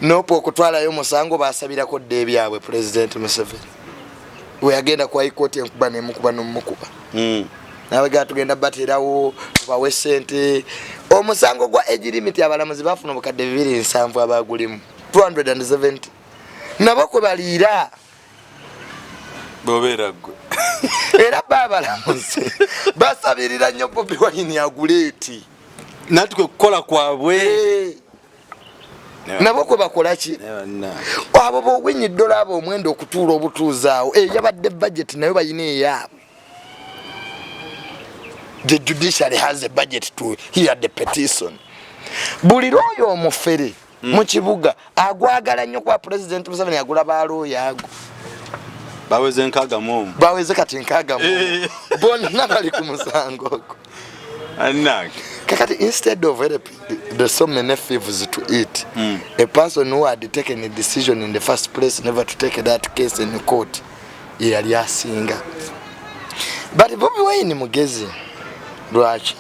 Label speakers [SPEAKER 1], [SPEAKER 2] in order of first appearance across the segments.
[SPEAKER 1] NUP okutwalayo omusango, basabirako dda ebyabwe. President Museveni weyagenda ku High Court, enkuba nemukuba nomukuba. Nabagaa tugenda baterawo tubawe sente. Omusango gwa age limit, abalamuzi bafuna obukadde 270 abagulimu, 270 nabo kwe baliira.
[SPEAKER 2] Bobeera gwe.
[SPEAKER 1] Era ba abalamuzi basabirira nnyo Bobi Wine aguleeti.
[SPEAKER 2] Nati kwe kukola kwabwe.
[SPEAKER 1] Nabo kwe bakola ki? Abo b'Owiny Dollo, abo omwenda okutuula obutuuzaawo, eyo yabadde budget, nayo bayina eyaabwe. The judiciary has a budget to hear the petition. Buli lwoyo omufere mu kibuga agwagala nnyo, kuba President Museveni agula balooya ago.
[SPEAKER 2] Baweze 61.
[SPEAKER 1] Baweze kati 61. Bonna bali ku musango ogwo.
[SPEAKER 2] Anange.
[SPEAKER 1] Kakati instead of helping the so many thieves to eat, a person who had taken a decision in the first place never to take that case in court ye yali asinga. But Bobi Wine mugezi. Lwaki?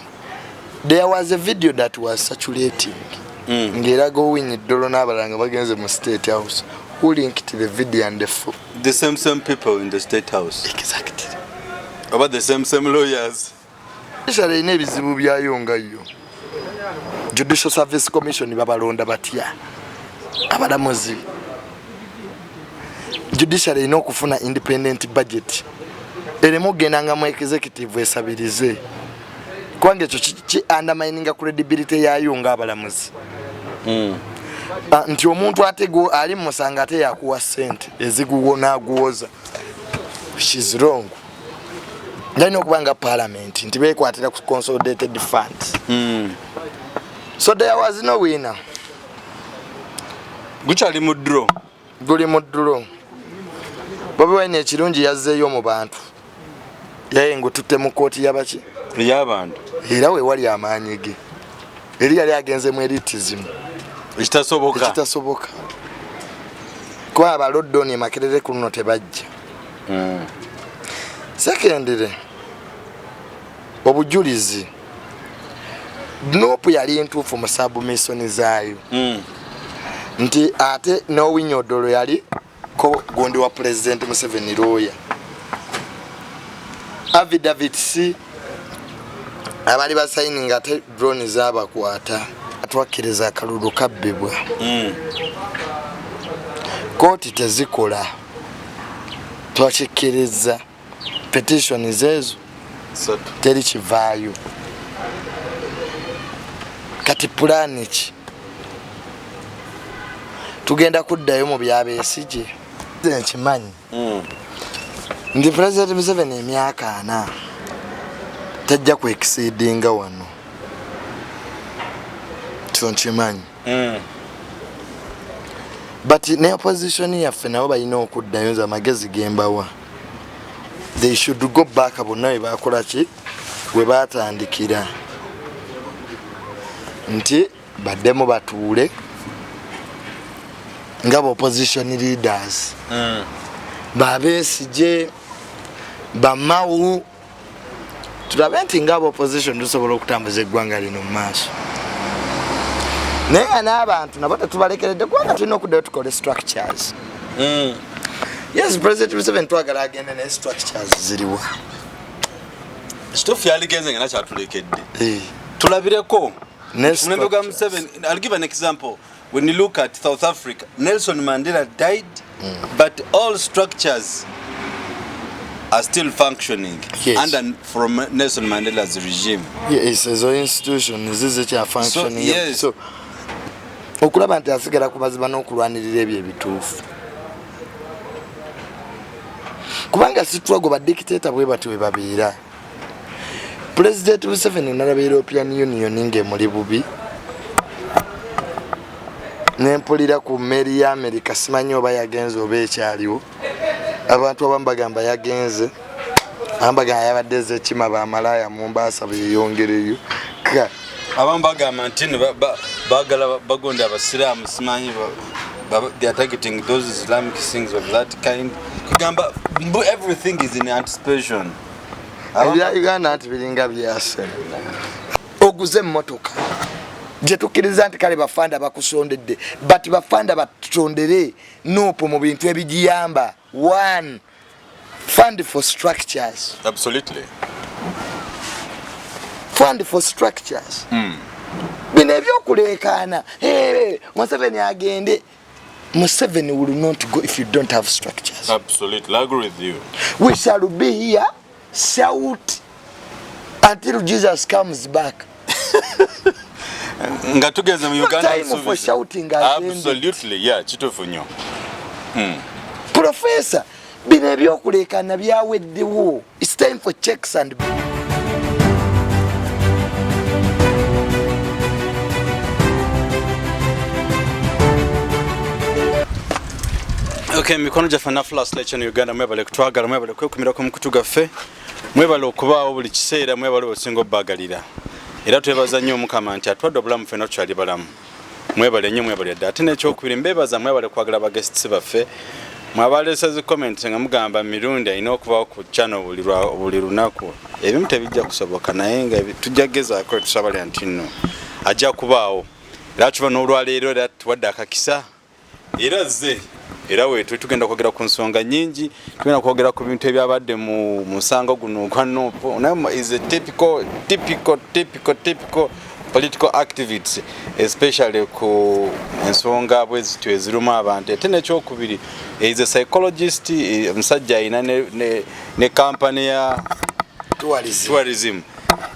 [SPEAKER 1] There was a video that was circulating ng'eraga Owiny Dollo n'abalala nga bagenze mu State House. Who linked the video and the
[SPEAKER 2] The same same people in the State House.
[SPEAKER 1] Exactly.
[SPEAKER 2] Oba the same same lawyers.
[SPEAKER 1] Judiciary erina ebizibu byayo nga yo. Judicial Service Commission babalonda batya abalamuzi? Judiciary erina okufuna independent budget, ereme okugendanga mu executive esabirize, kubanga ekyo ki undermininga credibility yayo ngaabalamuzi. Ah, nti omuntu ate ali mu musango ate yakuwa sente eziguwo n'aguwoza, which is wrong. Galina okuba nga parliament nti bekwatira ku consolidated funds. So there was no winner.
[SPEAKER 2] Gukyali mu draw.
[SPEAKER 1] Guli mu draw. Bobi Wine ekirungi yazzeeyo mu bantu, yaye ngututte mu kooti yabaki?
[SPEAKER 2] Ey'abantu.
[SPEAKER 1] Era we wali amaanyi ge, eri yali agenze mu elitism.
[SPEAKER 2] Ekitasoboka.
[SPEAKER 1] Ekitasoboka, kuba abalodoni Makerere ku luno tebajja. Secondly, obujulizi, NUP yali ntuufu mu submission zaayo nti ate n'Owiny Dollo yali ko gundi wa President Museveni lawyer, affidavits abaali basayininga, ate drone zabakwata. Twakkiriza akalulu kabbibwa. Kooti tezikola, twakikkiriza. Petitions ezo
[SPEAKER 2] Satu.
[SPEAKER 1] teri kivaayo. Kati pulaani ki? Tugenda kuddayo mu byabesigye. Nkimanyi nti President Museveni emyaka 40 tajja kwexceedinga wano, kyo nkimanyi. But ne opposition yaffe nabo balina okuddayo. Nze amagezi gembawa, they should go back bonna we bakola ki, we batandikira, nti baddemu batuule nga ba opposition leaders, babesigye, bamawu, tulabe nti nga aba opposition tusobola okutambuza eggwanga lino mu maaso. Naye nga n'abantu nabo tetubalekeredde, kubanga tulina okuddayo tukole structures. Yes, President Museveni twagala agende, naye structures ziriwa?
[SPEAKER 2] Kituufu, yaligenze nga nakyatulekedde.
[SPEAKER 1] Eh.
[SPEAKER 2] Tulabireko
[SPEAKER 1] Ne
[SPEAKER 2] omulembe gwa
[SPEAKER 1] structures.
[SPEAKER 2] Museveni. I'll give an example. When you look at South Africa, Nelson Mandela died, but all structures are still functioning under from Nelson Mandela's regime.
[SPEAKER 1] Yes, ezo institution zizikya functioning.
[SPEAKER 2] So, yes.
[SPEAKER 1] So okulaba nti asigala ku mazima n'okulwanirira ebyo ebituufu, kubanga situwago badikiteta bwe batyo bwe babeera. President Museveni nalaba European Union ng'emuli bubi, nempulira ku mmeeri ya America, simanyi oba yagenze oba ekyaliwo. Abantu abamu bagamba yagenze, abamu bagamba yabadde ezekima bamalaaya Mumbaasa beyongereyo ka.
[SPEAKER 2] Abamu bagamba nti no baagala bagonda abasiraamu, simanyi they are targeting those Islamic things of that kind. Kugamba mbu everything is in anticipation.
[SPEAKER 1] Ebya Uganda nti biringa byasena oguze emmotoka. Gye tukkiriza nti kale bafunder bakusondedde, but bafunder batondere NUP mu bintu ebigiyamba. One, fund for structures. Fund for structures. Bino ebyokuleekaana, "Hey, Museveni agende," Museveni will not go if you don't have structures.
[SPEAKER 2] Absolutely. I agree with you.
[SPEAKER 1] We shall be here, shout until Jesus comes back.
[SPEAKER 2] Nga tugeze mu
[SPEAKER 1] No
[SPEAKER 2] Uganda.
[SPEAKER 1] Time for shouting has ended.
[SPEAKER 2] Absolutely. Yeah, kituufu nnyo.
[SPEAKER 1] Professor, bino ebyokuleekaana byaweddewo. It's time for checks and
[SPEAKER 2] Okay, mikono gyaffe na Flash Channel Uganda, mwebale kutwagala, mwebale kwekumira ku mukutu gaffe, mwebale okubaawo buli kiseera, mwebale osinga obbaagalira. Era twebaza nnyo Omukama nti atwadde obulamu, ffenna tukyali balamu. Mwebale nnyo, mwebale dda. Ate n'ekyokubiri, mbeebaza mwebale kwagala baguests baffe. Mwabaleese zi comment nga mugamba Mirundi alina okubawo ku channel buli lunaku. Ebimu tebijja kusoboka, naye nga tujja kugezaako, tusaba nti nno ajja kubaawo. Era tuba n'olwaleero era tuwadde akakisa era azze, era wetu tugenda kwogera ku nsonga nyingi, tugenda kwogera ku bintu ebyabadde mu musango guno ogwa NUP. Naye is a typical, typical, typical, typical political activists, especially ku ensonga bwe zityo eziruma abantu. Ate nekyokubiri, is a psychologist, omusajja alina ne company ya
[SPEAKER 1] tourism.
[SPEAKER 2] Tourism.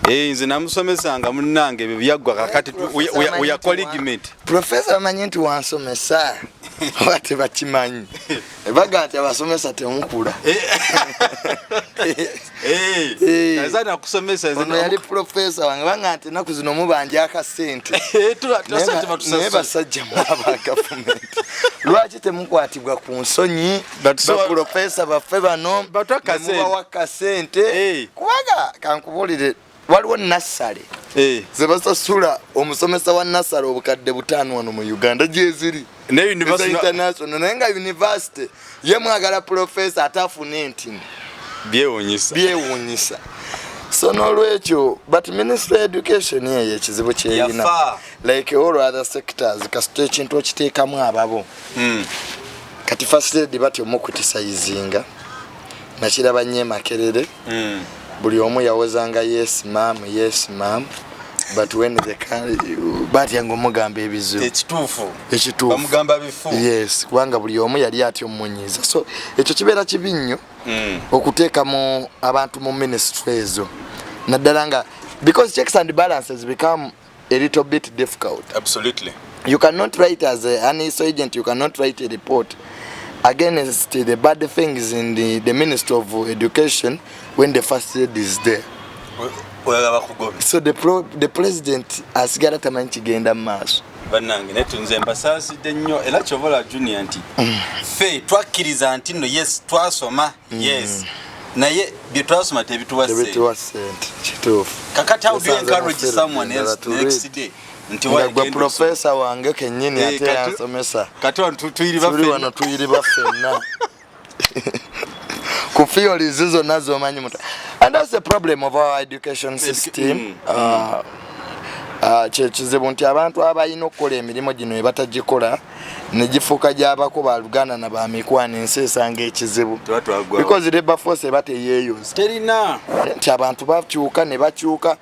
[SPEAKER 2] Nze namusomesanga munnange, ebyo byaggwa, kakati we are colleague.
[SPEAKER 1] Professor, amanyi nti wansomesa oba tebakimanyi? Baga nti abasomesa temukula.
[SPEAKER 2] Nze nakusomesa.
[SPEAKER 1] Ono yali professor wange, banga nti ennaku zino mubanja akasente. Naye basajja mwaba gavumenti, lwaki temukwatibwa ku nsonyi? Baprofesa baffe bano
[SPEAKER 2] Batuwa kasente.
[SPEAKER 1] nemubawa kasente. Kubanga kankubuulire, waliwo nursery zebasasula omusomesa wa nursery 5000 wano mu Uganda, gyeziri
[SPEAKER 2] Ne
[SPEAKER 1] eza
[SPEAKER 2] university
[SPEAKER 1] international, naye nga university ye mwagala profesa ate afune entini.
[SPEAKER 2] Byewunyisa.
[SPEAKER 1] Byewuunyisa. So n'olwekyo, but ministry education eyo ekizibu kyeyina,
[SPEAKER 2] Yafa.
[SPEAKER 1] like all other sectors, kasita ekintu okiteekamu ababo. Kati first lady batyo omucriticizinga, nakiraba nnyo e Makerere. Buli omu yawozanga "Yes ma'am, yes ma'am," but when the batyanga omugamba ebizibu.
[SPEAKER 2] Ekituufu.
[SPEAKER 1] Ekituufu.
[SPEAKER 2] Bamugamba bifu.
[SPEAKER 1] Yes, kubanga buli omu yali atya omunyiiza, so ekyo kibeera kibi nnyo okuteeka mu abantu mu ministry ezo, naddala nga because checks and balances become a little bit difficult. You cannot write as an ISO agent, you cannot write a report against the bad things in the Ministry of Education when the first lady is there.
[SPEAKER 2] Oyagala bakugobe.
[SPEAKER 1] So the president asigala tamanyi kigenda mu maaso.
[SPEAKER 2] Bannange, naye tunze mbasaasidde nnyo, era kyobola Junior nti ffe twakkiriza nti nno yes, twasoma, yes, naye bye twasoma tebituwa ssente.
[SPEAKER 1] Tebituwa sente, kituufu.
[SPEAKER 2] Kakati how do you
[SPEAKER 1] Yasanze mu
[SPEAKER 2] encourage
[SPEAKER 1] field
[SPEAKER 2] someone else
[SPEAKER 1] endala to
[SPEAKER 2] next
[SPEAKER 1] read.
[SPEAKER 2] day nti
[SPEAKER 1] Nga gwe
[SPEAKER 2] wagenda
[SPEAKER 1] profesa wange kennyini ate yansomesa.
[SPEAKER 2] Kati wano tuyiri
[SPEAKER 1] Tuli
[SPEAKER 2] baffe.
[SPEAKER 1] wano tuyiri baffenna ku theories zonna zomanyi muta, and that's the problem of our education system. Kyekizibu nti abantu abalina okukola emirimu gino ebatagikola, negifuuka gyabako baluganda na bamikwano, ensi esanga ekizibu.
[SPEAKER 2] Tuba twaggwawo.
[SPEAKER 1] Because labor force eba teyeeyoza.
[SPEAKER 2] Terina.
[SPEAKER 1] Nti abantu bakyuka ne bakyuka.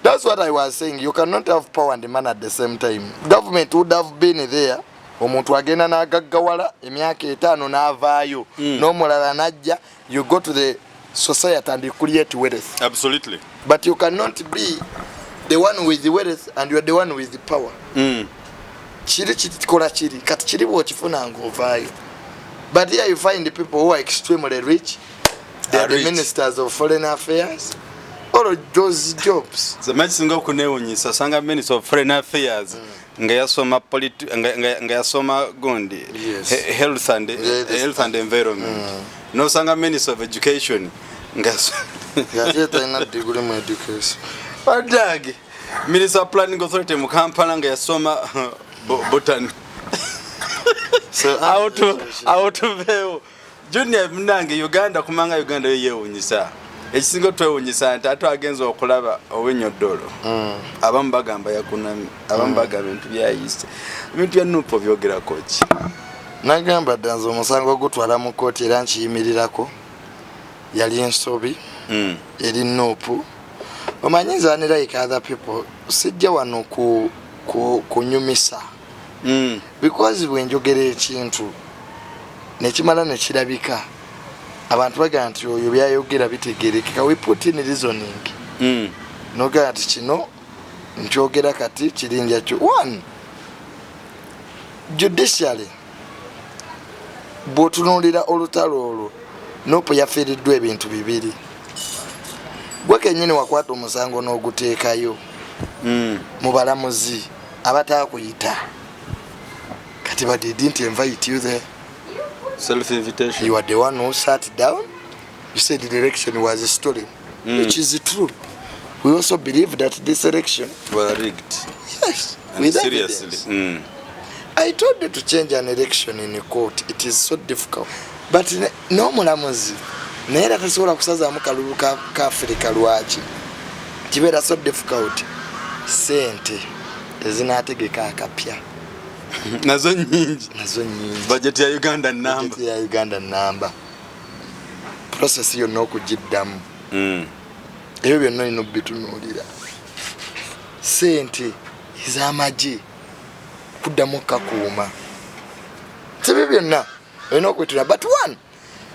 [SPEAKER 1] That's what I was saying, you cannot have power and money at the same time. Government would have been there, omuntu agenda n'agaggawala emyaka 5 n'avaayo, n'omulala n'ajja. You go to the society and you create wealth. But you cannot be the one with the wealth and you're the one with the power. Kiri kikola kiri kati kiri bwokifuna ngaovaayo. But here you find people who are extremely rich, they are
[SPEAKER 2] Are
[SPEAKER 1] the
[SPEAKER 2] rich.
[SPEAKER 1] ministers of foreign affairs, all of those jobs.
[SPEAKER 2] Zama kisinga okunewunyisa, osanga minister of foreign affairs nga yasoma nga yasoma gundi health and health and environment, nosanga minister of education nga
[SPEAKER 1] Ngate talina degree mu education.
[SPEAKER 2] Badage minister of planning authority mu Kampala nga yasoma botany.
[SPEAKER 1] So
[SPEAKER 2] Awo tuveewo. Junior munange, Uganda, kumanga Uganda yo yewunyisa. Ekisinga otwewunyisa nti ate agenza okulaba Owiny-Dollo, abamu bagamba yakunamye, abamu bagamba ebintu byayise. Ebintu bya NUP byogerako ki?
[SPEAKER 1] Nagamba dda nze omusango ogutwala mu kooti era nkiyimirirako, yali ensobi eri NUP. Omanyi nze, unlike other people, sijja wano kunyumisa because bwenjogera ekintu nekimala nekirabika, abantu bagamba nti oyo byayogera bitegerekeka. We put in reasoning, nogamba nti kino nkyogera kati kirinja kyo. One, judicially, bw'otunuulira olutalo olwo, NUP yafiiriddwa ebintu bibiri. Gwe kennyini wakwata omusango n'oguteekayo mu balamuzi abatakuyita. Kati but they didn't invite you there.
[SPEAKER 2] Self invitation.
[SPEAKER 1] You are the one who sat down. You said the election was stolen, which is true. We also believe that this election
[SPEAKER 2] were rigged.
[SPEAKER 1] Yes.
[SPEAKER 2] And
[SPEAKER 1] with
[SPEAKER 2] seriously
[SPEAKER 1] evidence. I told you, to change an election in court, it is so difficult. But n'omulamuzi naye era tasobola kusazaamu kalulu ka Afirika. Lwaki kibeera so difficult? Sente ezinategeka akapya
[SPEAKER 2] nazo nyingi.
[SPEAKER 1] Nazo nyingi.
[SPEAKER 2] Budget ya Uganda namba.
[SPEAKER 1] Budget ya Uganda namba, process yonna okugiddamu, ebyo byonna olina obitunuulira. Sente ez'amagye kuddamu kakuuma, sibyo? Byonna olina okwetula. But one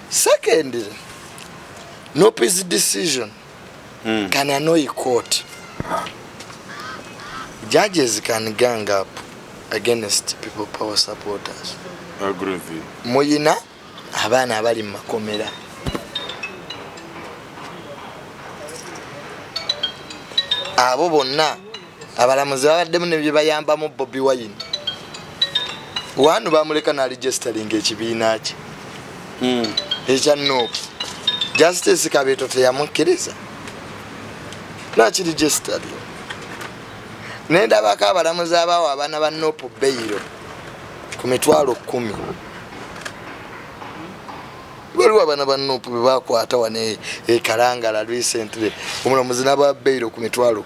[SPEAKER 1] second, NUP's decision can annoy court. Judges can gang up against People Power supporters.
[SPEAKER 2] I agree with you.
[SPEAKER 1] Muyina abaana abali mu makomera. Abo bonna abalamuzi babaddemu ne byebayambamu. Bobi Wine wanu bamuleka naregisteringa ekibiina kye ekya NUP. Justice Kabiito teyamukkiriza nakiregistering. Nendabako abalamuzi abaawo abaana ba NUP bail ku 100,000. Waliwo abaana ba NUP bebakwata wano ekalangala recently, omulamuzi naba bail ku 10,000.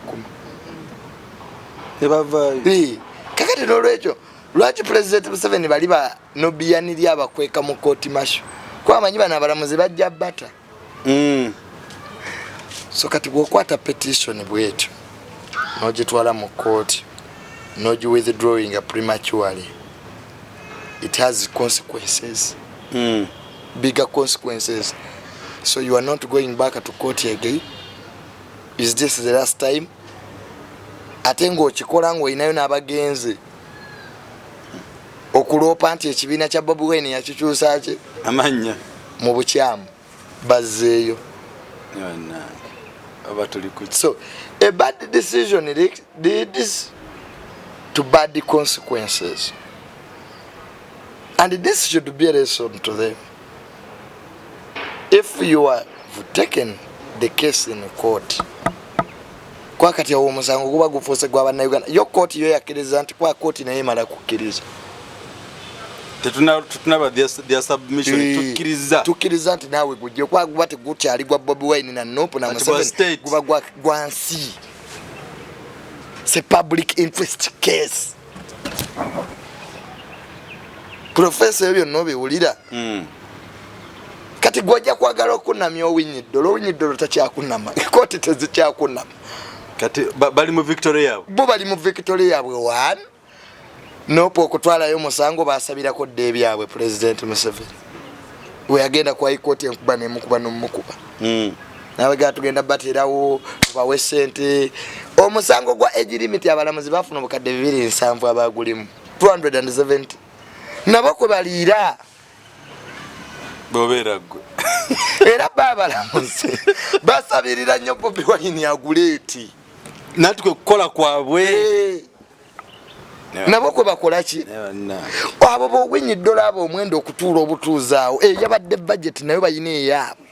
[SPEAKER 2] Tebavaayo.
[SPEAKER 1] Kakati nolwekyo lwaki President Museveni bali ba nobiyaniri abakweka mu kooti masho? Kuba amanyi bano abalamuzi bajja bata. So kati bwokwata petition bwetyo nogitwala mu kooti nogi withdrawing prematurely, it has consequences, bigger consequences. So you are not going back to court again. Is this the last time? Ate ng'okikola ng'olinayo n'abagenzi okuloopa nti ekibiina kya Bobi Wine yakikyusa ki
[SPEAKER 2] amannya
[SPEAKER 1] mu bukyamu, bazzeeyo.
[SPEAKER 2] Bannange, oba tuli ku
[SPEAKER 1] So a bad decision leads to bad consequences, and this should be a lesson to them. If you have taken the case in court, kwakati awo omusango guba gufuuse gwa Bannayuganda. Yo kooti yo yakkiriza nti kwa kooti naye emala kukkiriza.
[SPEAKER 2] Tetunaba their submission. Tukkiriza.
[SPEAKER 1] Tukkiriza nti naawe gujje, kuba guba tegukyali gwa Bobi Wine na NUP na
[SPEAKER 2] Kati gwa
[SPEAKER 1] Museveni.
[SPEAKER 2] state.
[SPEAKER 1] Guba gwa nsi. It's a public interest case, Professor. Ebyo byonna obiwulira. Kati gwajja kwagala okunamya Owiny-Dollo, Owiny-Dollo takyakunama, kooti tezikyakunama.
[SPEAKER 2] Kati bali mu victory yaabwe.
[SPEAKER 1] Bo bali mu victory yaabwe. One, NUP okutwalayo omusango basabirako dda ebyabwe. President Museveni weyagenda ku High Court, enkuba nemukuba nomukuba. Nabagaa tugenda baterawo tubawe sente. Omusango gwa age limit, abalamuzi bafuna 270,000 abagulimu, 270 nabo kwe baliira.
[SPEAKER 2] Bobeera gwe.
[SPEAKER 1] Era ba abalamuzi basabirira nnyo Bobi Wine aguleeti.
[SPEAKER 2] Nati kwe kukola kwabwe.
[SPEAKER 1] Nabo kwe bakola ki?
[SPEAKER 2] Bannange.
[SPEAKER 1] Abo bOwiny-Dollo, abo omwenda okutuula obutuuzaawo, eyabadde budget nayo balina eyaabwe.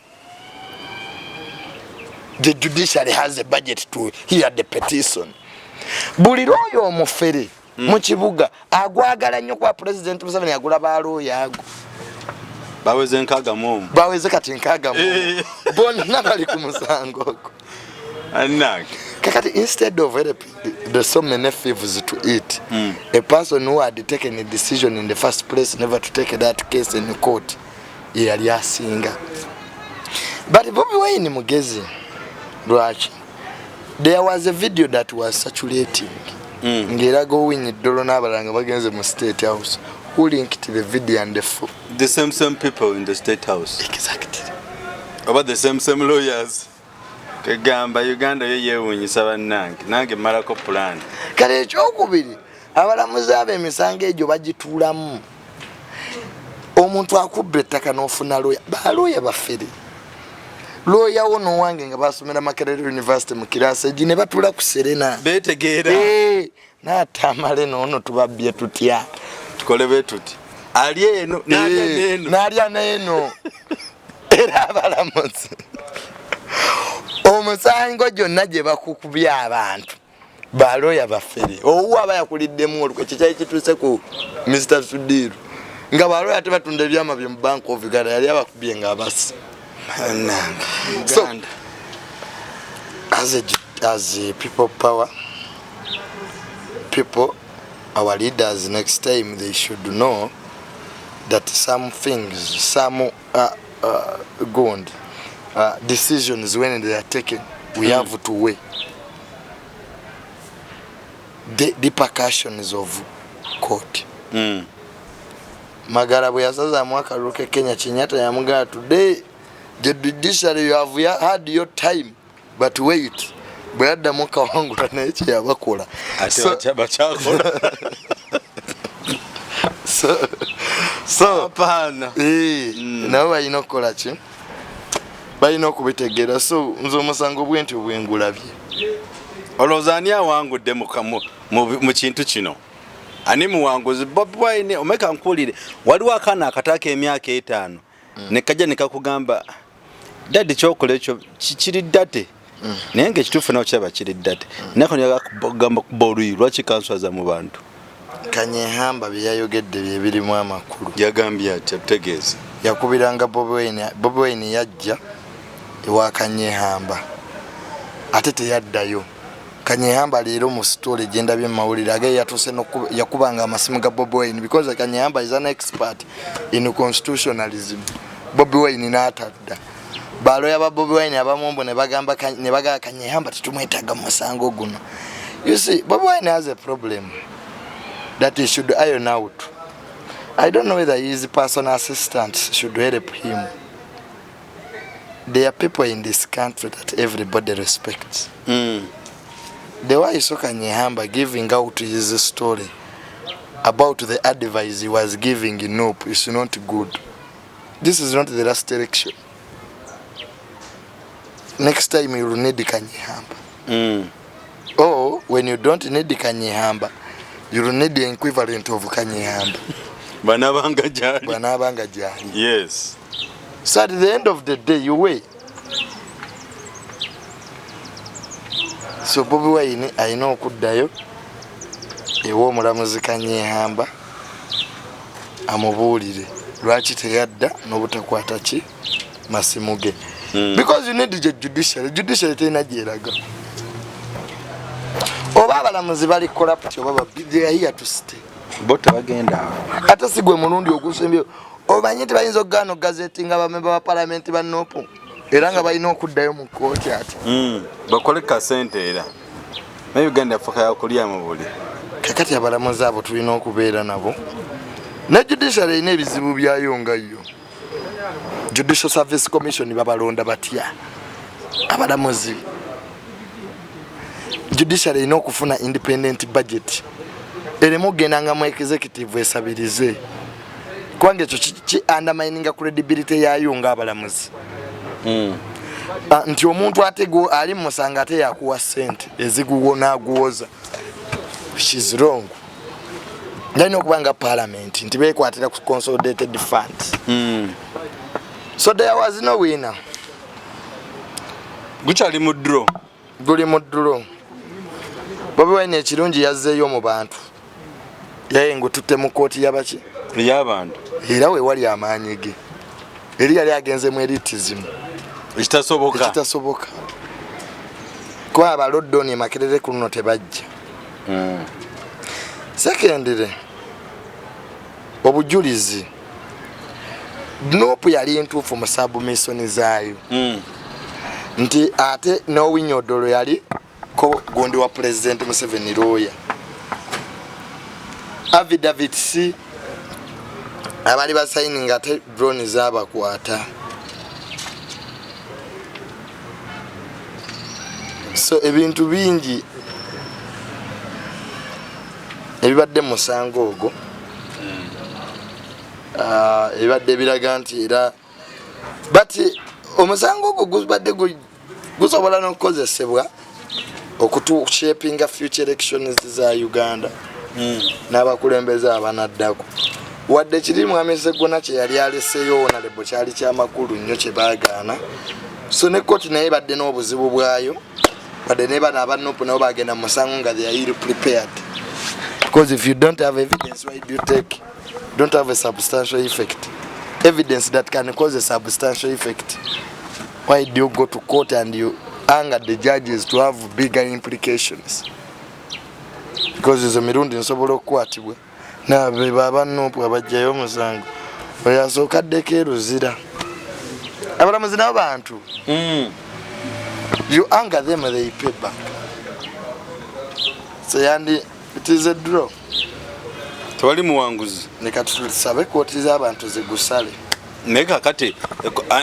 [SPEAKER 1] The judiciary has a budget to hear the petition. Buli lwoyo omufere mu kibuga agwagala nnyo, kwa President Museveni agula balooya ago.
[SPEAKER 2] Baweze 61.
[SPEAKER 1] Baweze kati 61. Bonna bali ku musango ogwo.
[SPEAKER 2] Anange.
[SPEAKER 1] Kakati instead of helping the so many thieves to eat, a person who had taken a decision in the first place never to take that case in court, ye yali asinga. But Bobi Wine mugezi. Lwaki? There was a video that was circulating. Ng'eraga Owiny Dollo n'abalala nga bagenze mu State House. Who linked the video and the
[SPEAKER 2] The same people in the State House.
[SPEAKER 1] Exactly.
[SPEAKER 2] Oba the same lawyers. Kegamba Uganda yo yeewuunyisa bannange, nange mmalako plan.
[SPEAKER 1] Kale ekyokubiri, abalamuzi abo emisango egyo bagituulamu. Omuntu akubba ettaka n'ofuna lawyer, balooya bafere. Lawyer wo n'owange nga basomera Makerere University mu kirasi egi ne batuula ku Serena.
[SPEAKER 2] Beetegeera.
[SPEAKER 1] N'atamale n'ono tubabbye tutya?
[SPEAKER 2] Tukole bwe tuti. Ali eno, n'alya n'eno.
[SPEAKER 1] N'alya n'eno. Era abalamuzi omusango gyonna gye bakukubye abantu balooya bafere. Owuwo aba yakuliddemu olukwe, ekyo kyali kituuse ku Mr. Sudiru nga balooya tebatunda ebyama bye mu Bank of Uganda, yali abakubye ng'abasi.
[SPEAKER 2] Bannange,
[SPEAKER 1] So,
[SPEAKER 2] Uganda.
[SPEAKER 1] as a people power people, our leaders next time they should know that some things, some good decisions when they are taken, we have to weigh the repercussions of court. Magara bwe yasazaamu akalulu ke Kenya, Kenyatta yamugamba, today the judiciary, you have had your time, but wait. Bwe yaddamu kawangula naye kyeyabakola.
[SPEAKER 2] Ate bakyakola.
[SPEAKER 1] So,
[SPEAKER 2] Hapana.
[SPEAKER 1] Nabo balina okukola ki? Balina okubitegeera. So nze omusango bwe ntyo bwengulabye.
[SPEAKER 2] Olowooza ani awangudde mu kintu kino? Ani muwanguzi? Bobi Wine omeka nkuwulire, waliwo akaana akato ak'emyaka 5 ne kajja ne kakugamba, daddy, kyokola ekyo kiri dirty, naye ngaekituufu nawe kiraba kiri dirty, naye kagamba kuba oluyi, lwaki kanswaza mu bantu?
[SPEAKER 1] Kanyehamba bye yayogedde bye birimu amakulu.
[SPEAKER 2] Yagambye atya? Tutegeeze.
[SPEAKER 1] Yakubiranga Bobi Wine. Bobi Wine yajja ewa Kanyehamba ate teyaddayo. Kanyehamba leero mu story gyendabye mu mawulire age yatuuse yakubanga amasimu ga Bobi Wine because Kanyehamba is an expert in constitutionalism. Bobi Wine n'atadda. Baloya ba Bobi Wine abamumbu ne bagamba ne bagamba Kanyehamba tetumwetaaga mu musango guno. You see, Bobi Wine has a problem that he should iron out. I don't know whether his personal assistant should help him. There are people in this country that everybody respects. The way I saw Kanyehamba giving out his story about the advice he was giving in NUP is not good. This is not the last election. Next time you will need Kanyehamba. Or when you don't need Kanyehamba, you will need the equivalent of Kanyehamba.
[SPEAKER 2] Bw'anaabanga gy'ali.
[SPEAKER 1] Bw'anaabanga gy'ali.
[SPEAKER 2] Yes.
[SPEAKER 1] So at the end of the day, you weigh. So Bobi Wine alina okuddayo ew'omulamuzi Kanyehamba amubuulire lwaki teyadda n'obutakwata ki masimu ge. Because you need the judiciary. Judiciary terina gyeraga. Oba abalamuzi bali corrupt oba babbi, they are here to stay.
[SPEAKER 2] Bo tebagenda awo.
[SPEAKER 1] Ate si gwe mulundi ogusembyeyo. Omanyi nti bayinza okugaana okugazetinga bamemba ba palamenti ba NUP era nga balina okuddayo mu kkooti ate.
[SPEAKER 2] Bakole kasente era. Naye Uganda yafuuka yakulya mu buli.
[SPEAKER 1] Kakati abalamuzi abo tulina okubeera nabo. Ne judiciary erina ebizibu byayo nga yo. Judicial Service Commission babalonda batya abalamuzi? Judiciary erina okufuna independent budget, ereme okugendanga mu executive esabirize, kubanga ekyo ki undermininga credibility yaayo ng'abalamuzi. Nti omuntu ate ali mu musango ate yakuwa ssente eziguwo n'aguwoza, which is wrong. Galina okuba nga parliament nti bekwatira ku consolidated funds. So there was no winner.
[SPEAKER 2] Gukyali mu draw.
[SPEAKER 1] Guli mu draw. Bobi Wine ekirungi yazzeeyo mu bantu, yaye ngututte mu kooti yabaki
[SPEAKER 2] ey'abantu,
[SPEAKER 1] era we wali amaanyi ge. Eri yali agenze mu elitism.
[SPEAKER 2] Ekitasoboka.
[SPEAKER 1] Ekitasoboka. Kuba abalodoni Makerere ku luno tebajja. Secondly, obujulizi. NUP yali ntuufu mu submission zaayo. Nti ate n'Owiny Dollo yali ko gundi wa President Museveni lawyer. Affidavits abali basayininga ate drone zabakwata. So ebintu bingi ebibadde mu musango ogwo, ebibadde biraga nti era but omusango ogwo gubadde gusobola n'okukozesebwa okutushapinga future elections za Uganda n'abakulembeze abanaddako. Wadde kiri Mwami Sseggona kye yali aleseeyo honorable kyali kyamakulu nnyo kye baagaana. So ne kooti naye badde n'obuzibu bwayo, wadde ne bano aba NUP nabo bagenda mu musango nga they are ill prepared, because if you don't have evidence, why do you take? Don't have a substantial effect, evidence that can cause a substantial effect, why do you go to court and you anger the judges to have bigger implications? Because ezo mirundi nsobola okukwatibwa nabe baba NUP abajjayo omusango oyo asooka addeko eruzira. Abalamuzi nabo bantu. You anger them, they pay back. So yandi it is a draw.
[SPEAKER 2] Tewali muwanguzi.
[SPEAKER 1] Leka tusabe kooti z'abantu zigusale.
[SPEAKER 2] Naye kakati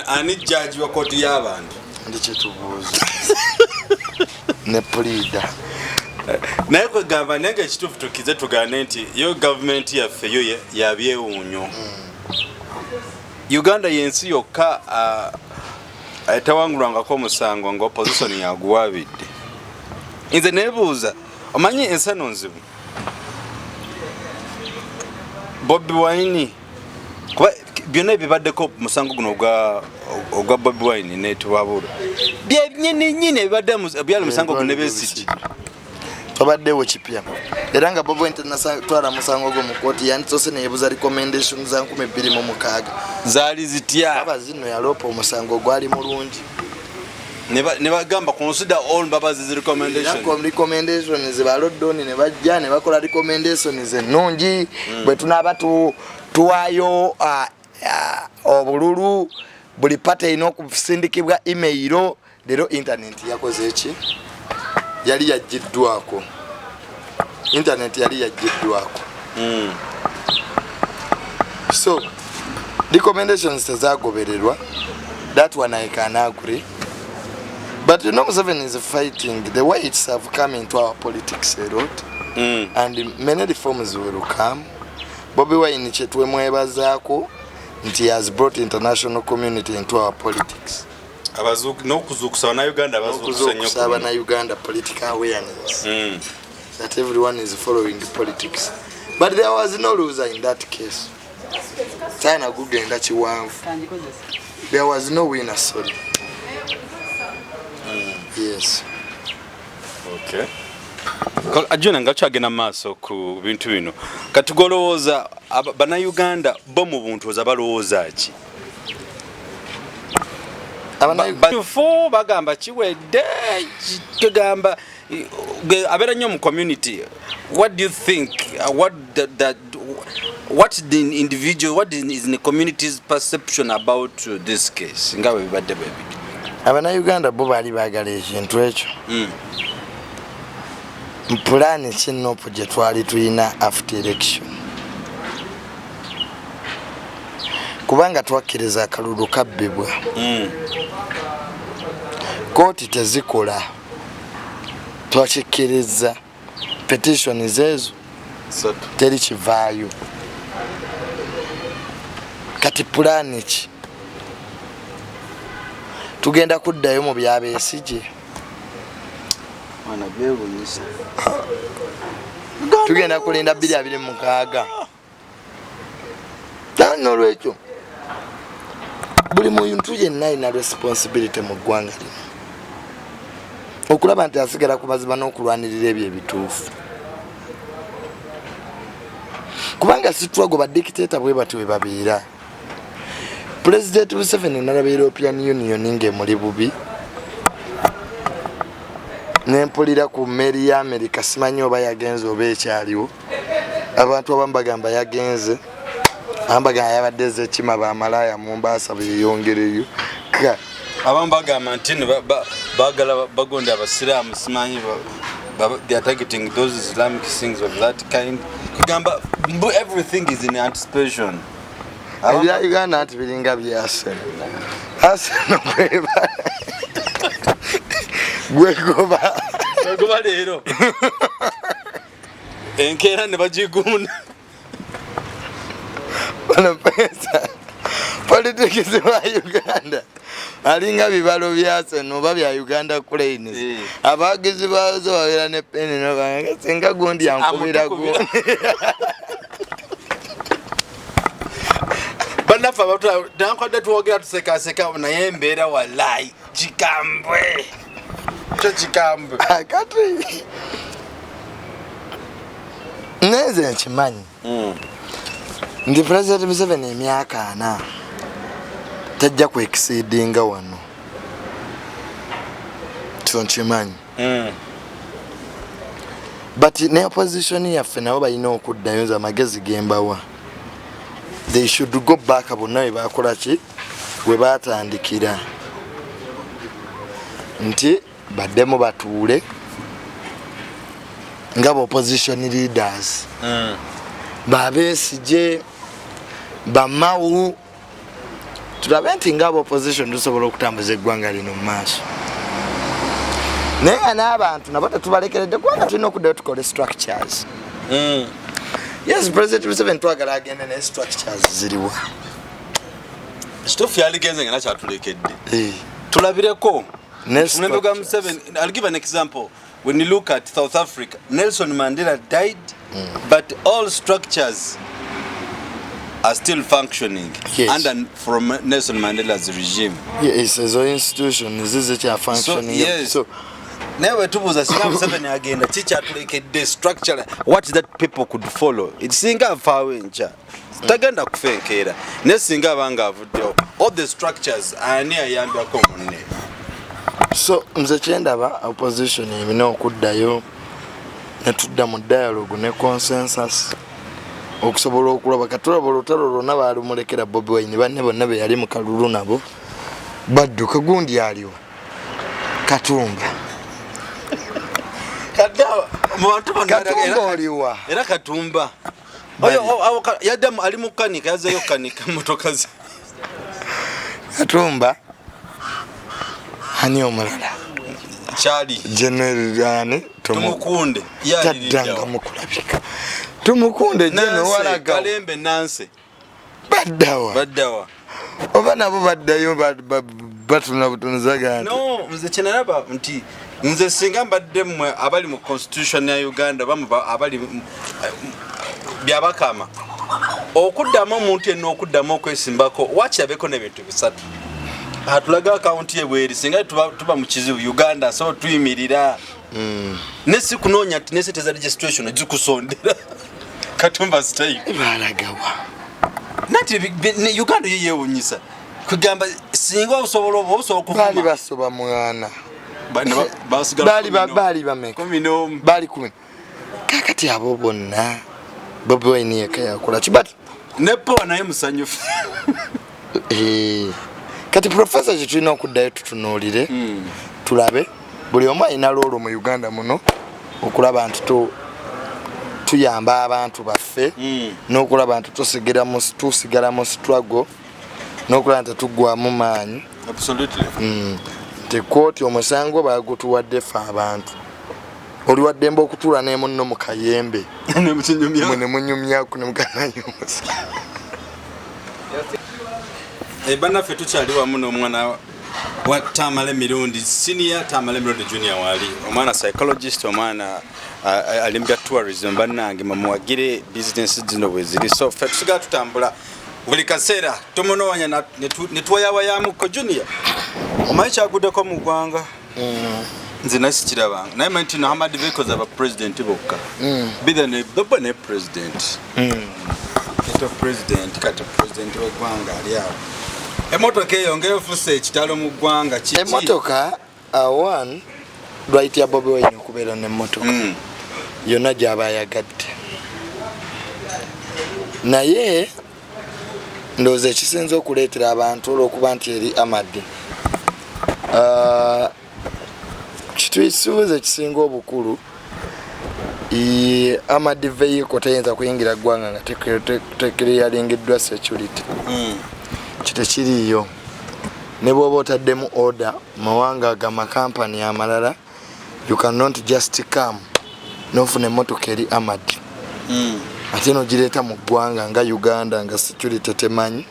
[SPEAKER 2] ani jaji wa kooti y'abantu?
[SPEAKER 1] Ndi kyetubuuza ne puliida.
[SPEAKER 2] Naye kwegamba, naye nga ekituufu tukize tugaane nti yo gavumenti yaffe yo yabyewuunyo. Uganda yensi yokka etawangulwangako omusango nga opposition yaguwabidde. Nze nebuuza, omanyi ensano nzibu, Bobi Wine, kuba byonna ebibaddeko musango guno ogwa Bobi Wine netubabula byenyini nyini ebibadde byali musango guno ne Besigye.
[SPEAKER 1] Tobaddewo kipya, era nga Bobi Wine tanatwala musango gwo mu kooti, yandisoose neyebuza recommendation za 2006
[SPEAKER 2] zaali zitya.
[SPEAKER 1] Aba zino yaloopa omusango gwali mulungi.
[SPEAKER 2] Ne bagamba consider all Mbabazi's recommendation.
[SPEAKER 1] Era recommendations balodoni ne bajja ne bakola recommendations ennungi. Bwe tunaaba tuwaayo obululu, buli party erina okusindikibwa email. Leero internet yakoze eki? Yali yaggiddwako, internet yali yaggiddwako. So recommendations tezagobererwa. That one I can agree. But you know, Museveni is fighting the whites have come into our politics a lot. And many reforms will come. Bobi Wine kyetwemwebazaako nti he has brought international community into our politics.
[SPEAKER 2] N'okuzuukusa bannayuganda, abazuukusa nnyo.
[SPEAKER 1] Okuzuukusa abannayuganda political awareness, that everyone is following politics. But there was no loser in that case. Saana gugenda kiwanvu. There was no winner, sorry. Yes.
[SPEAKER 2] Okay. Ajuna nga kyagenda mu maaso ku bintu bino, kati golowooza bannayuganda bo mu buntu oza balowooza ki? Batufu bagamba kiwedde, kigamba abeera nnyo mu community. What do you think, what the individual, what is the community's perception about this case nga bwe bibadde bwe biti?
[SPEAKER 1] Abannayuganda bo baali baagala ekintu ekyo. Pulaani ki NUP gye twali tulina after election? Kubanga twakkiriza akalulu kabbibwa. Kooti tezikola, twakikkiriza. Petitions ezo teri kivaayo. Kati pulaani ki? Tugenda kuddayo mu byabesigye?
[SPEAKER 2] Mwana, byewuunyisa.
[SPEAKER 1] Tugenda kulinda 2026? Nolwekyo buli muntu yenna alina responsibility mu ggwanga lino okulaba nti asigala ku mazima n'okulwanirira ebyo ebituufu, kubanga situlwago badikiteeta bwe batyo bwe babeera. President Museveni nalaba European Union ng'emuli bubi, nempulira ku mmeeri ya America, simanyi oba yagenze oba ekyaliwo. Abantu abamu bagamba yagenze, abamu bagamba yabadde ezekima bamalaaya Mombasa beyongereyo. Ka
[SPEAKER 2] Abamu bagamba nti no baagala bagonda abasiraamu, simanyi they are targeting those Islamic things of that kind. Kugamba mbu everything is in anticipation.
[SPEAKER 1] Ebya Uganda nti biringa bya Arsenal. Arsenal kweba gwegoba.
[SPEAKER 2] Gwegoba leero, enkeera ne bagigunda.
[SPEAKER 1] Bano pesa politics wa Uganda alinga bibalo bya Arsenal oba bya Uganda Cranes. Abagizi baazo babeera ne peni nobanga singa gundi yankubira.
[SPEAKER 2] Amutukubira.
[SPEAKER 1] Gundi.
[SPEAKER 2] Bannaffe abatanankwadde twogera tusekaseka, naye embeera wallahi kikambwe, kyo kikambwe.
[SPEAKER 1] Kati nenze nkimanyi nti President Museveni emyaka 40 tajja kwexceedinga wano, kyo nkimanyi. But ne opposition yaffe nabo balina okuddayo. Nze amagezi gembawa, they should go back bonna we bakola ki, we batandikira, nti baddemu batuule nga ba opposition leaders, babesigye, bamawu, tulabe nti nga aba opposition tusobola okutambuza eggwanga lino mu maaso, naye nga n'abantu nabo tetubalekeredde, kubanga tulina okuddayo tukole structures. Yes, President Museveni twagala agende, naye structures ziriwa?
[SPEAKER 2] Kituufu, yaligenze nga nakyatulekedde.
[SPEAKER 1] Eh.
[SPEAKER 2] Tulabireko
[SPEAKER 1] Ne
[SPEAKER 2] omulembe gwa
[SPEAKER 1] structures.
[SPEAKER 2] Museveni. I'll give an example. When you look at South Africa, Nelson Mandela died, but all structures are still functioning under from Nelson Mandela's regime.
[SPEAKER 1] Yes, ezo institution zizikya functioning.
[SPEAKER 2] Yes.
[SPEAKER 1] So
[SPEAKER 2] naye bwetubuuza, singa Museveni agenda, kikyatulekedde structure what that people could follow? Singa afaawo enkya, tagenda kufa enkeera, naye singa abanga avuddewo, all the structures, ani ayambyako munne?
[SPEAKER 1] So nze kyendaba, opposition erina okuddayo netudda mu dialogue ne consensus okusobola okulaba. Katulaba olutalo lwonna baalumulekera Bobi Wine, banne bonna be yali mu kalulu nabo badduka. Gundi aliwa? Katumba.
[SPEAKER 2] Kadde mu bantu bano.
[SPEAKER 1] Katumba oliwa?
[SPEAKER 2] Era Katumba
[SPEAKER 1] Bali.
[SPEAKER 2] Oyo, yaddamu ali mu kanika, yazzeyo kanika motoka ze.
[SPEAKER 1] Katumba, ani omulala?
[SPEAKER 2] Kyali
[SPEAKER 1] General
[SPEAKER 2] Tumukunde.
[SPEAKER 1] Taddanga mukulabika. Tumukunde, General walaga.
[SPEAKER 2] Kalembe, Nanse.
[SPEAKER 1] Baddawa?
[SPEAKER 2] Baddawa?
[SPEAKER 1] Oba nabo baddayo batuna butunuzaga nti
[SPEAKER 2] No, nze kyenalaba nti nze singa mbadde mmwe abali mu constitution ya Uganda oba abali byabakama okuddamu omuntu yenna okuddamu okwesimbako, wakirabeko n'ebintu bisatu: atulaga akawunti ye bweri, singa tuba mu kizibu Uganda asobola tuyimirira, ne si kunoonya nti nesente za registration zikusondera Katumba style.
[SPEAKER 1] Balagawa?
[SPEAKER 2] Nati Uganda yo yewunyisa, kugamba singa osobola oba osobola
[SPEAKER 1] Baali
[SPEAKER 2] okuvuma.
[SPEAKER 1] basoba mwana.
[SPEAKER 2] Basigala
[SPEAKER 1] Baali bameka?
[SPEAKER 2] 11.
[SPEAKER 1] Baali 10. Kakati abo bonna Bobi Wine yekka yakola ki? But
[SPEAKER 2] Ne Powa naye musanyufu.
[SPEAKER 1] Kati professor, kyetulina okuddayo tutunuulire, tulabe buli omu alina role mu Uganda muno okulaba nti tuyamba abantu baffe n'okulaba nti tusigala mu struggle n'okulaba nti tetuggwamu maanyi. Nti kooti omusango bagutuwadde ffe abantu, oli waddembe okutuula ne munno mu kayembe.
[SPEAKER 2] Nemukinyumya.
[SPEAKER 1] Mwe ne munyumyaku ne muganayo omusango.
[SPEAKER 2] Bannaffe, tukyali wamu n'omwana wa Tamale Mirundi Senior, Tamale Mirundi Junior, waali omwana psychologist, omwana ali mu bya tourism. Bannange, mumuwagire bizinesi zino bwe ziri. So ffe tusigala tutambula buli kaseera, tumunoonya ne tuwayawayamuko. Junior, omanyi kyaguddeko mu ggwanga? Nze naye sikirabanga, naye manyi nti no Hamad vehicles aba president bokka bithe ne ne president eto president. Kati president w'eggwanga ali awo. Emotoka eyo ngaefuuse ekitalo mu ggwanga, kiki?
[SPEAKER 1] Emotoka, one right ya Bobi Wine okubeera n'emmotoka yonna gy'aba ayagadde, naye ndowooza ekisinza okuleetera abantu olw'okuba nti eri armoured, kitwisuuza ekisinga obukulu, armoured vehicle teyinza kuyingira ggwanga nga teclearingiddwa security. Kitekiriiyo. Ne bw'oba otaddemu order mawanga gamakampani amalala, you cannot just come nofuna emotoka eri armoured ate nogireeta mu ggwanga nga Uganda nga security temanyi.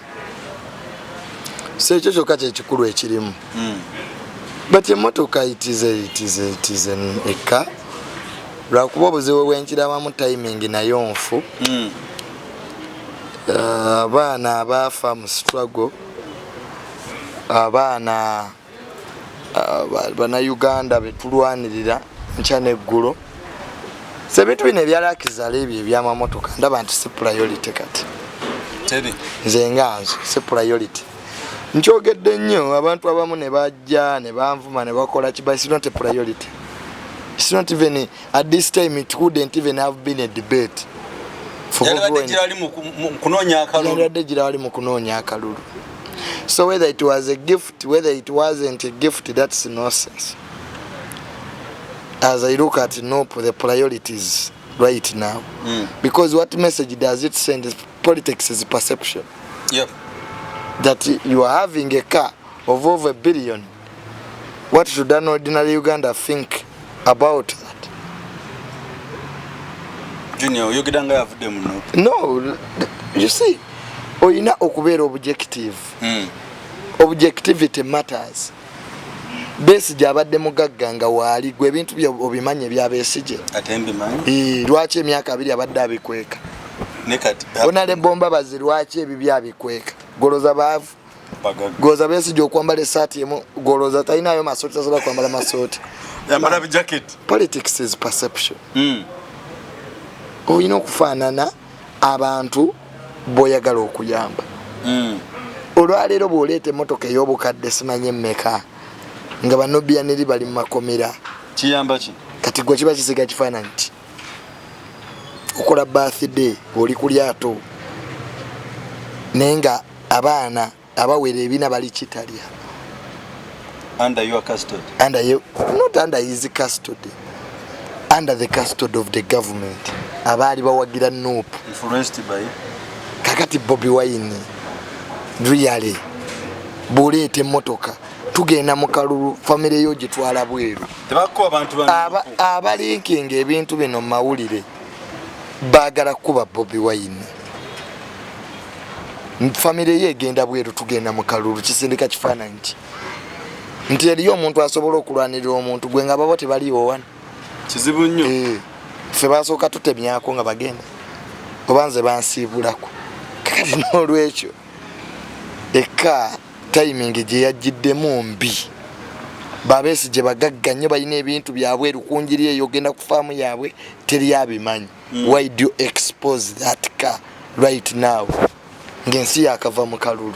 [SPEAKER 1] So ekyo kyokka kyekikulu ekirimu. But emotoka it is eka, lwakuba obuzibu bwenkirabamu timing nayo nfu. Abaana abaafa mu struggle, abaana bannayuganda betulwanirira nkya neggulo. So ebintu bino ebyalakizala ebyo ebyamamotoka ndaba nti si priority kati.
[SPEAKER 2] Teri.
[SPEAKER 1] Nze nga nze si priority. Nkyogedde nnyo, abantu abamu ne bajja ne banvuma ne bakola ki, but it's not a priority. It's not even at this time, it wouldn't even have been a debate for Bobi
[SPEAKER 2] Yalibadde
[SPEAKER 1] Wine.
[SPEAKER 2] girali mu kunoonya akalulu.
[SPEAKER 1] Yalibadde girali mu kunoonya akalulu. So whether it was a gift, whether it wasn't a gift, that's nonsense. As I look at NUP, the priorities right now, because what message does it send? Politics is perception. That you are having a car of over a billion, what should an ordinary Uganda think about that?
[SPEAKER 2] Junior, oyogera nga yavudde mu NUP.
[SPEAKER 1] No, you see, oyina okubeera objective. Objectivity matters. Besigye abadde mugagga nga waali, gwe ebintu bye obimanyi ebya Besigye?
[SPEAKER 2] Ate mbimanyi.
[SPEAKER 1] Lwaki emyaka 20 abadde abikweka?
[SPEAKER 2] Ne kati
[SPEAKER 1] Honorable Mbabazi, lwaki ebibyo abikweka? Goloza baavu?
[SPEAKER 2] Bagagga.
[SPEAKER 1] Goloza Besigye okwambala esaati emu, goloza talinayo masooti, tasobola kwambala masooti?
[SPEAKER 2] Yambala bijaketi.
[SPEAKER 1] Politics is perception. Olina okufaanana abantu b'oyagala okuyamba. Olwaleero bw'oleeta emmotoka ey'obukadde simanye mmeka nga banobianeri bali mu makomera,
[SPEAKER 2] Kiyamba ki?
[SPEAKER 1] Kati gwe kiba kisiga kifaananyi ki? Okola birthday oli ku lyato, naye nga abaana abawera ebina bali kitalya.
[SPEAKER 2] Under your custody.
[SPEAKER 1] Under you, not under his custody, under the custody of the government, abaali bawagira NUP.
[SPEAKER 2] Influenced by.
[SPEAKER 1] Kakati Bobi Wine, really, bw'oleeta emmotoka, tugenda mu kalulu, famire yo gitwala bweru.
[SPEAKER 2] Tebakuba abantu.
[SPEAKER 1] Abaleakinga ebintu bino mu mawulire baagala kuba Bobi Wine, famire ye egenda bweru, tugenda mu kalulu, kisindika kifaananyi ki nti eriyo omuntu asobola okulwanirira omuntu gwe nga babo tebaliiwo wano?
[SPEAKER 2] Kizibu nnyo.
[SPEAKER 1] Eh, ffe basooka tutemyako nga bagenda, oba nze bansiibulako. Kakati n'olwekyo eka timing gye yajjiddemu mbi. Babesigye bagagga nnyo, balina ebintu byabweru kunjiri eyo, ogenda ku faamu yaabwe teri abimanyi. Why do you expose that car right now ng'ensi yakava mu kalulu?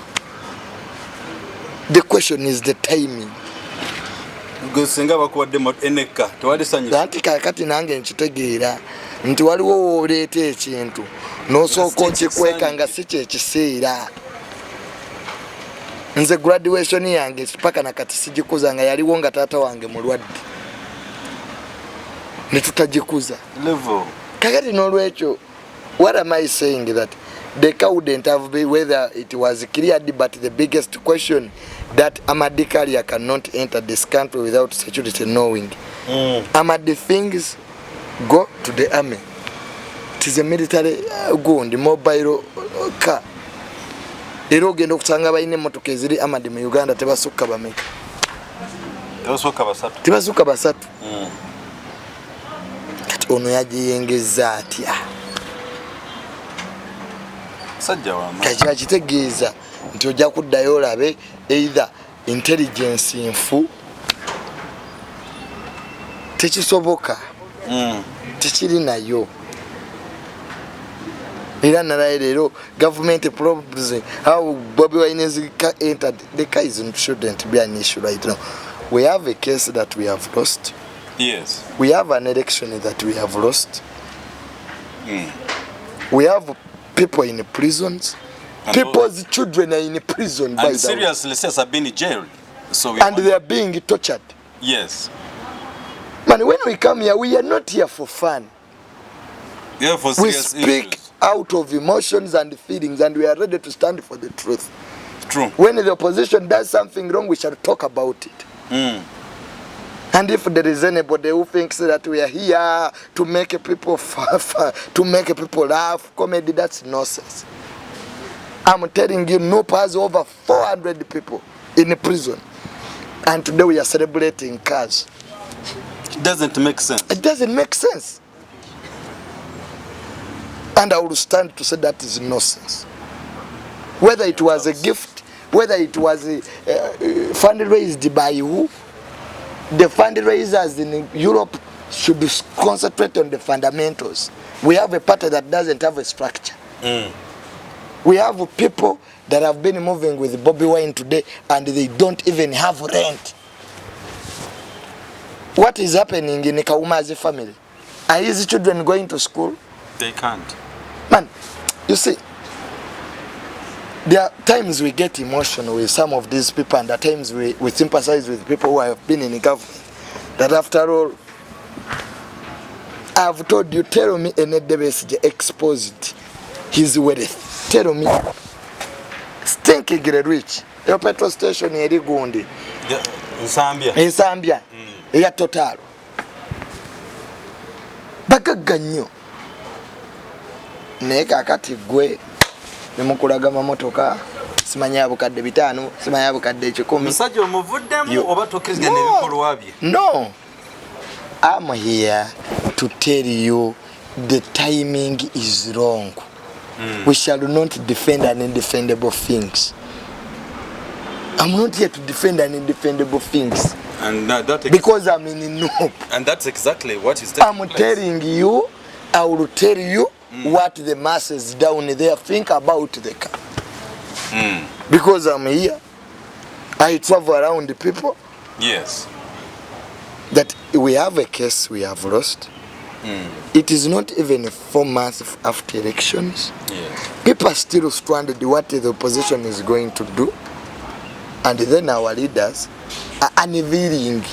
[SPEAKER 1] The question is the timing.
[SPEAKER 2] Gwe singa bakuwadde eneka tewali sanyusa?
[SPEAKER 1] Anti kakati nange nkitegeera nti waliwo wooleeta ekintu n'osooka
[SPEAKER 2] Nga si
[SPEAKER 1] okikweka nga si kyekiseera. Nze graduation yange paka nakati sigikuza, nga yaliwo nga taata wange mulwadde netutagikuza.
[SPEAKER 2] Level.
[SPEAKER 1] Kakati n'olwekyo, what am I saying? That the car wouldn't have been, whether it was cleared, but the biggest question, that armoured carrier cannot enter this country without security knowing. Armoured things go to the army. It is a military gundi mobile car. Era ogenda okusanga balina emmotoka eziri armoured mu Uganda tebasukka bameka?
[SPEAKER 2] Tebasukka basatu.
[SPEAKER 1] Tebasukka basatu. Kati ono yagiyengeza atya?
[SPEAKER 2] Musajja wama.
[SPEAKER 1] Kati akitegeeza nti ojja kuddayo olabe either intelligence nfu, tekisoboka. Tekiri nayo. Era nalaye leero government problems, how Bobi Wine's car entered the car is shouldn't be an issue right now. We have a case that we have lost. We have an election that we have lost. We have people in prisons.
[SPEAKER 2] And
[SPEAKER 1] People's children are in prison, by
[SPEAKER 2] And
[SPEAKER 1] the way.
[SPEAKER 2] Seriously, says have been jailed. So we
[SPEAKER 1] And they are being tortured. Man, when we come here, we are not here for fun.
[SPEAKER 2] Yeah, for
[SPEAKER 1] We
[SPEAKER 2] serious
[SPEAKER 1] speak
[SPEAKER 2] issues.
[SPEAKER 1] Out of emotions and feelings, and we are ready to stand for the truth.
[SPEAKER 2] True.
[SPEAKER 1] When the opposition does something wrong, we shall talk about it. And if there is anybody who thinks that we are here to make people to make people laugh, comedy, that's nonsense. I'm telling you, NUP has over 400 people in prison. And today we are celebrating cars.
[SPEAKER 2] It doesn't make sense.
[SPEAKER 1] It doesn't make sense. And I will stand to say that is nonsense. Whether it was a gift, whether it was fundraised by who, the fundraisers in Europe should concentrate on the fundamentals. We have a party that doesn't have a structure. We have people that have been moving with Bobi Wine today and they don't even have rent. What is happening in Kauma's family? Are his children going to school?
[SPEAKER 2] They can't.
[SPEAKER 1] Man, you see, there are times we get emotional with some of these people, and at times we sympathize with people who have been in government. That after all, I've told you, tell me Enede Besigye exposed his wealth. Tell me. Stinking rich. Your petrol station eri gundi.
[SPEAKER 2] Yeah, Nsambya.
[SPEAKER 1] Nsambya. Eya Total. Bagagga nnyo. Naye kaakati gwe nemukulaga mamotoka simanya bukadde 500, simanya bukadde 1,000.
[SPEAKER 2] Musajja omuvuddemu oba tokkiriziganya n'ebikolwa bye?
[SPEAKER 1] No. I'm here to tell you the timing is wrong. We shall not defend undefendable things. I'm not here to defend undefendable things.
[SPEAKER 2] And that
[SPEAKER 1] because I'm in NUP.
[SPEAKER 2] And that's exactly what is taking
[SPEAKER 1] I'm
[SPEAKER 2] place.
[SPEAKER 1] Telling you, I will tell you what the masses down there think about the car. Because I'm here, I travel around the people. That we have a case we have lost. It is not even 4 months after elections. People are still stranded what the opposition is going to do. And then our leaders are unveiling.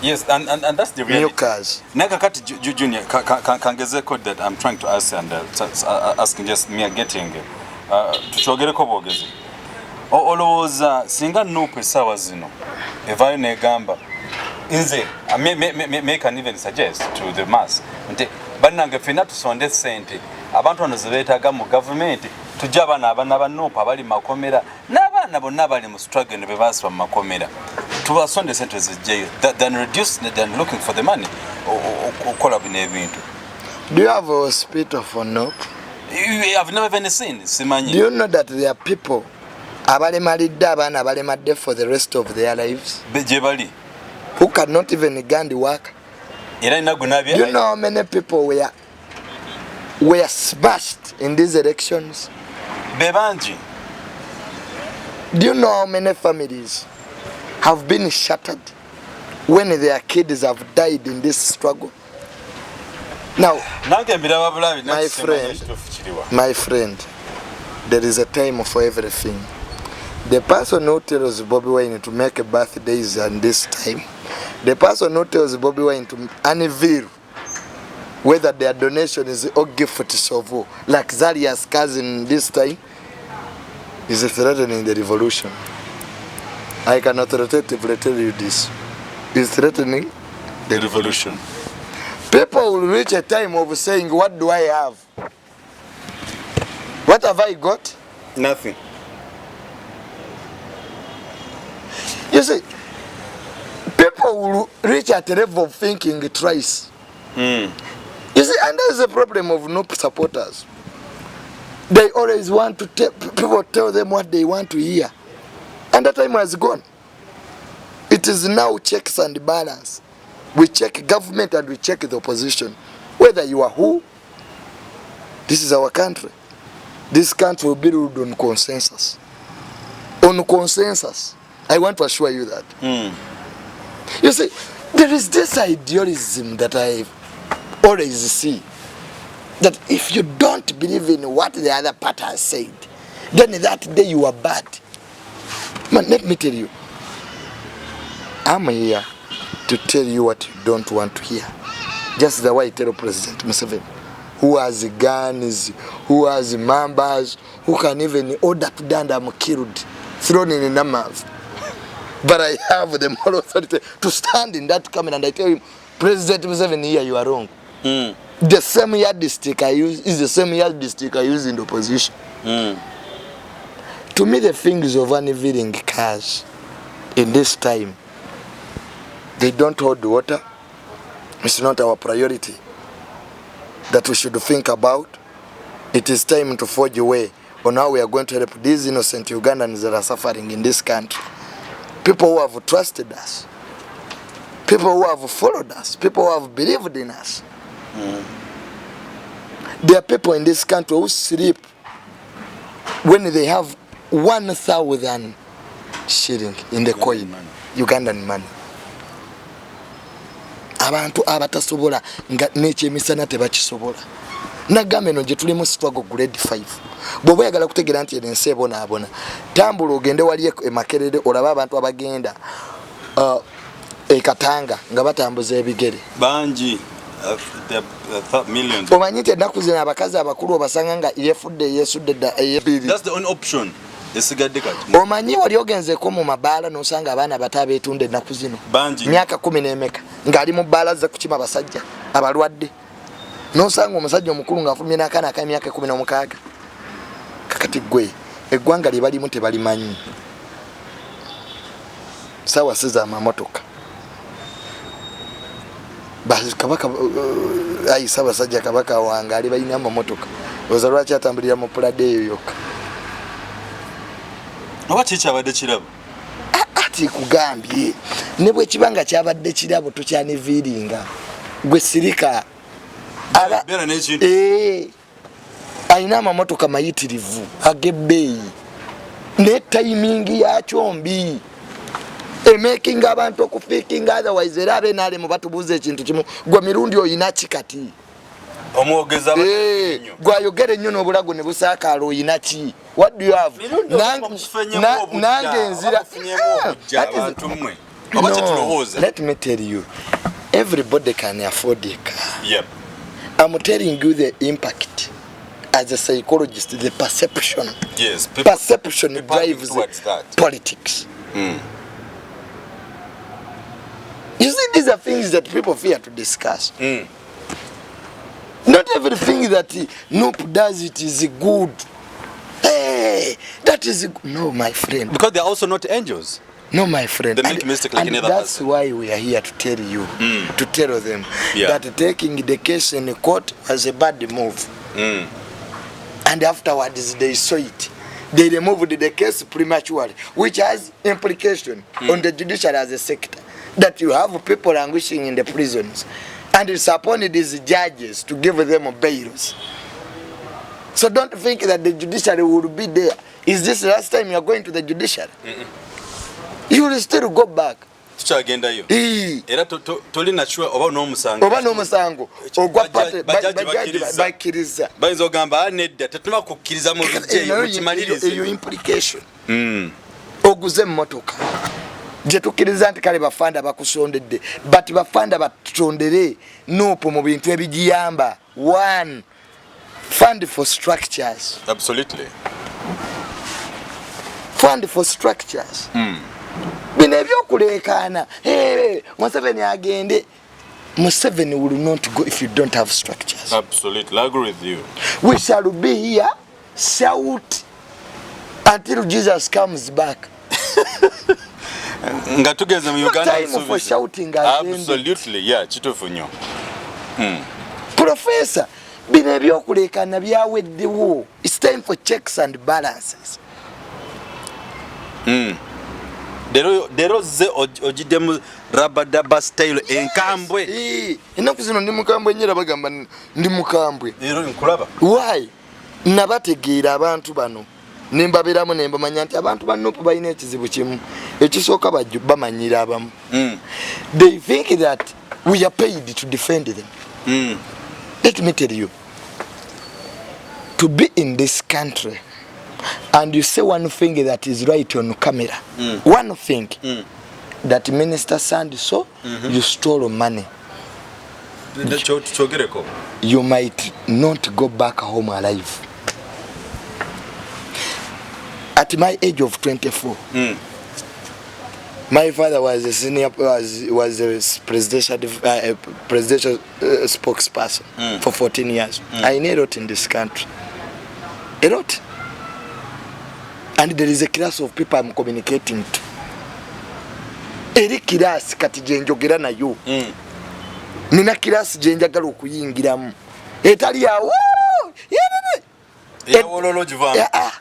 [SPEAKER 2] Yes, and that's the reality.
[SPEAKER 1] New cars.
[SPEAKER 2] Nakakati Junior, kangezeko that I'm trying to ask and asking just me getting. Tukyogereko bwogezi. Olowooza singa NUP essaawa zino evaayo n'egamba nze may can even suggest to the mass nti bannange ffenna tusonde ssente abantu bano ze beetaaga mu gavumenti tujje abaana ba NUP abali mu makomera n'abaana bonna abali mu struggle ne be baasiba mu makomera tubasonde ssente zijjeyo than reduce than looking for the money okukola bino ebintu.
[SPEAKER 1] Do you have a hospital for NUP?
[SPEAKER 2] I've never even seen, simanyi.
[SPEAKER 1] Do you know that there are people abalemalidde abaana abalemadde for the rest of their lives?
[SPEAKER 2] Gye bali.
[SPEAKER 1] Who cannot even go and work?
[SPEAKER 2] Era nina gwe nabye-
[SPEAKER 1] Do you know how many people were smashed in these elections?
[SPEAKER 2] Be bangi.
[SPEAKER 1] Do you know how many families have been shattered when their kids have died in this struggle? Now,
[SPEAKER 2] Nange mbiraba bulabi, nange simanyi ekituufu kiriwa.
[SPEAKER 1] My friend, there is a time for everything. The person who tells Bobi Wine to make a birthdays and this time, the person who tells Bobi Wine to unveil whether their donation is or gifts of luxurious cousin this time, is threatening the revolution. I can authoritatively tell you this. Is threatening
[SPEAKER 2] the revolution.
[SPEAKER 1] People will reach a time of saying, what do I have? What have I got?
[SPEAKER 2] Nothing.
[SPEAKER 1] You see, people will reach at a level of thinking twice. You see, and that's the problem of NUP supporters. They always want to tell people, tell them what they want to hear. And that time has gone. It is now checks and balance. We check government and we check the opposition. Whether you are who, this is our country. This country will be ruled on consensus. On consensus. I want to assure you that. You see, there is this idealism that I always see, that if you don't believe in what the other party has said, then that day you are bad. Man, let me tell you, I'm here to tell you what you don't want to hear. Just the way I tell President Museveni, who has guns, who has members, who can even order to and I'm killed, thrown in a mouth. But I have the moral authority to stand in that camera and I tell him, President Museveni, here you are wrong. The same yardstick I use is the same yardstick I use in the opposition. To me, the things of unveiling cars in this time, they don't hold water. It's not our priority that we should think about. It is time to forge a way on how we are going to help these innocent Ugandans that are suffering in this country. People who have trusted us, people who have followed us, people who have believed in us. There are people in this country who sleep when they have 1,000 shilling in the coin,
[SPEAKER 2] money.
[SPEAKER 1] Ugandan money. Abantu abatasobola nga n'ekyemisana tebakisobola. Nagamba eno gye tulimu struggle grade 5. Bw'oba oyagala kutegeera nti eno ensi ebonaabona, tambula ogende wali e Makerere olabe abantu abagenda e Katanga nga batambuza ebigere.
[SPEAKER 2] Bangi. There are millions.
[SPEAKER 1] Omanyi nti ennaku zino abakazi abakulu obasanga nga yefudde yeesudde dda eyebiri.
[SPEAKER 2] That's the only option esigadde kati.
[SPEAKER 1] Omanyi wali ogenzeeko mu mabaala n'osanga abaana bato abeetunda ennaku zino?
[SPEAKER 2] Bangi.
[SPEAKER 1] Myaka kumi n'emeka ng'ali mu bbaala azze kukima basajja abalwadde, n'osanga omusajja omukulu ng'afulumye n'akaana ak'emyaka 16. Kakati gwe eggwanga lye balimu tebalimanyi. Saawa si z'amamotoka. Kabaka ayi Ssaabasajja Kabaka wange ali balina amamotoka, oza lwaki atambulira mu Prado eyo yokka?
[SPEAKER 2] Oba kikyabadde kirabo?
[SPEAKER 1] Ati kugambye ne bwe kiba nga kyabadde kirabo, tokyaniviiringa gwe sirika.
[SPEAKER 2] Beera n'ekintu.
[SPEAKER 1] Alina amamotoka mayitirivu ag'ebbeeyi, ne timing yakyo mbi emakinga abantu okufiikinga otherwise. Era abenaalemu batubuuza ekintu kimu: gwe Mirundi oyina ki kati?
[SPEAKER 2] Omwogeza.
[SPEAKER 1] Gwayogera ennyo n'obulago ne busaakaala, oyina ki? What do you have? Nange nzira.
[SPEAKER 2] Abantu mmwe oba kyetulowooza.
[SPEAKER 1] Let me tell you, everybody can afford a car. I'm telling you the impact as a psychologist, the perception.
[SPEAKER 2] Yes, people,
[SPEAKER 1] perception
[SPEAKER 2] people are
[SPEAKER 1] drives
[SPEAKER 2] towards that.
[SPEAKER 1] Politics. You see, these are things that people fear to discuss. Not everything that NUP does, it is good. Hey, that is no, my friend.
[SPEAKER 2] Because they are also not angels.
[SPEAKER 1] No, my friend.
[SPEAKER 2] They make mistake like
[SPEAKER 1] And
[SPEAKER 2] any other
[SPEAKER 1] that's
[SPEAKER 2] person.
[SPEAKER 1] Why we are here to tell you, to tell them that taking the case in court was a bad move. And afterwards, they saw it. They removed the case prematurely, which has implication on the judiciary as a sector. That you have people languishing in the prisons. And it's upon these judges to give them bails. So don't think that the judiciary will be there. Is this the last time you are going to the judiciary? You will still go back.
[SPEAKER 2] Tukyagendayo.
[SPEAKER 1] Eh.
[SPEAKER 2] Era toli sure oba n'omusango.
[SPEAKER 1] Oba n'omusango ogwa
[SPEAKER 2] Bajaji
[SPEAKER 1] bajaji
[SPEAKER 2] bakkiriza.
[SPEAKER 1] bakkiriza.
[SPEAKER 2] Bayinza ogamba, "Ah, nedda, tetulina kukkiriza mu bijje
[SPEAKER 1] Eyo
[SPEAKER 2] mukimalirize."
[SPEAKER 1] Implication, oguze emmotoka gye tukkiriza nti kale bafanda bakusondedde, but bafanda batondere NUP mu bintu ebigiyamba. One, fund for structures. Fund for structures. Bino ebyokuleekaana, "Hey, Museveni agende," Museveni will not go if you don't have structures.
[SPEAKER 2] Absolutely. I agree with you.
[SPEAKER 1] We shall be here shout until Jesus comes back.
[SPEAKER 2] Nga tugeze mu
[SPEAKER 1] No
[SPEAKER 2] Uganda
[SPEAKER 1] time for
[SPEAKER 2] nsuubize.
[SPEAKER 1] shouting has ended.
[SPEAKER 2] Absolutely, yeah, kituufu nnyo.
[SPEAKER 1] Professor, bino ebyokuleekaana byaweddewo. It's time for checks and balances.
[SPEAKER 2] Leero ze ogiddemu rabadaba style enkambwe.
[SPEAKER 1] Eh, ennaku zino ndi mukambwe nnyo era bagamba ndi mukambwe.
[SPEAKER 2] Leero nkulaba.
[SPEAKER 1] Why? Nabategeera abantu bano, nembabeeramu, nembamanya nti abantu ba NUP balina ekizibu kimu. Ekisooka, bamanyira abamu. They think that we are paid to defend them. Let me tell you, to be in this country and you say one thing that is right on camera, one thing that Minister Sand, so you stole money,
[SPEAKER 2] Kyogereko.
[SPEAKER 1] you might not go back home alive. At my age of 24, my father was a senior was a presidential spokesperson for 14 years. I know a lot in this country, a lot, and there is a class of people I'm communicating to. Eri class kati gyenjogera nayo. Nina class gyenjagala okuyingiramu etali awo.
[SPEAKER 2] Eyawololo givaamu.
[SPEAKER 1] Ah.